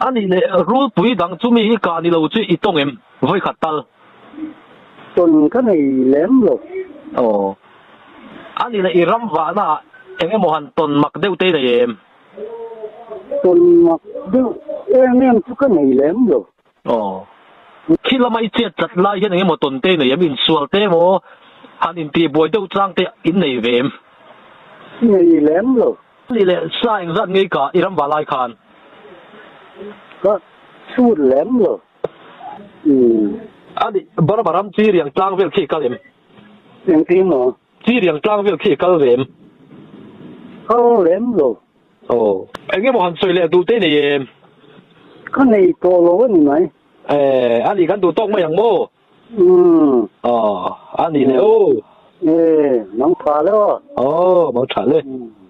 A nih leh rulpui dang chu mi i kah ni lo chu i tawng em? Vawi khat tal. Tawn ka nei lem lo. Aw. A nih leh i ram vahna ah eng emaw han tawn mak deuh te i nei em? Tawn mak deuh em em chu ka nei lem lo. Aw. Khi lama i chet tlat lai hian eng emaw tawn te i nei em? Insual te emaw han intihbuai deuh chang te in nei ve em? Nei lem lo. Ni leh sa engzat ngei ka i ram valai khan? Ka chhut lem lo. Umm. A nih, Barma ram chi riang tlang vel khi i kal em? Engtin maw? Chi riang tlang vel khi i kal ve em? Kal lem lo. Aw. Eng emaw han sawi leh duh te i nei em? Ka nei tawh lo a ni mai. Eh, a nih kan duh tawk mai ang maw? Umm. Aw, a nih leh aw. Eh, mang tha le aw. Aw, mang tha le. Umm.